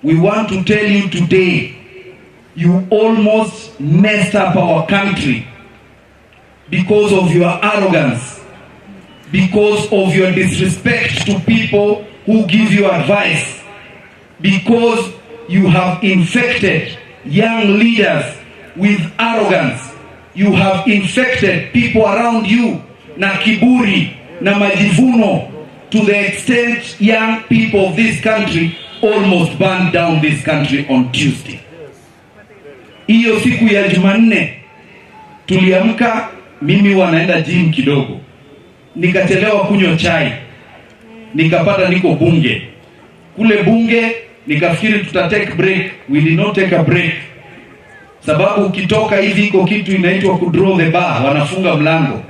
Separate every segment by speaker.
Speaker 1: We want to tell you today, you almost messed up our country because of your arrogance, because of your disrespect to people who give you advice, because you have infected young leaders with arrogance. You have infected people around you na kiburi na majivuno to the extent young people of this country almost burned down this country on Tuesday. Hiyo siku ya Jumanne tuliamka, mimi wanaenda gym kidogo, nikachelewa kunywa chai, nikapata niko Bunge. Kule Bunge nikafikiri tuta take break. We did not take a break, sababu ukitoka hivi iko kitu inaitwa ku draw the bar, wanafunga mlango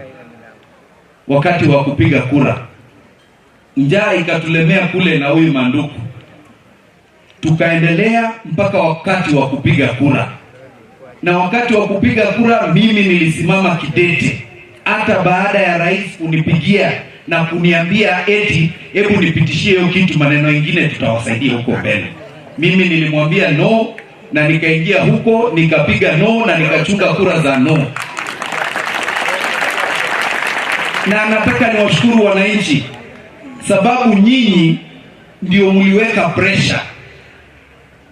Speaker 1: wakati wa kupiga kura. Njaa ikatulemea kule na huyu Manduku, tukaendelea mpaka wakati wa kupiga kura. Na wakati wa kupiga kura mimi nilisimama kidete, hata baada ya rais kunipigia na kuniambia eti hebu nipitishie hiyo kitu, maneno mengine tutawasaidia huko mbele. Mimi nilimwambia no, na nikaingia huko nikapiga no na nikachunga kura za no. Na nataka niwashukuru wananchi, sababu nyinyi ndio mliweka pressure.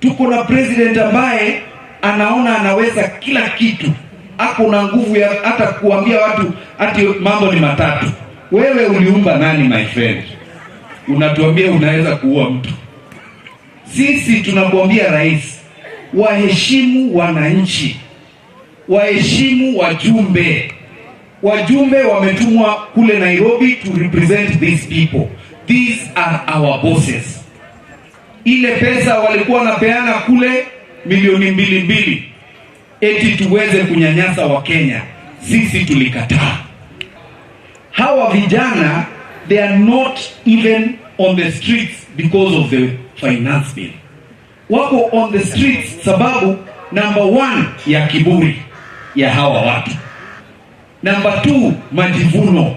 Speaker 1: Tuko na president ambaye anaona anaweza kila kitu, ako na nguvu ya hata kuambia watu ati mambo ni matatu. Wewe uliumba nani, my friend? Unatuambia unaweza kuua mtu. Sisi tunakuambia rais, waheshimu wananchi, waheshimu wajumbe. Wajumbe wametumwa kule Nairobi to represent these people. These are our bosses. Ile pesa walikuwa wanapeana kule milioni mbili mbili eti tuweze kunyanyasa Wakenya, sisi tulikataa. Hawa vijana, they are not even on the streets because of the finance bill. Wako on the streets sababu number one ya kiburi ya hawa watu, number two majivuno,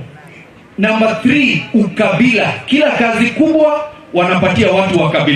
Speaker 1: number three ukabila. Kila kazi kubwa wanapatia watu wa kabila.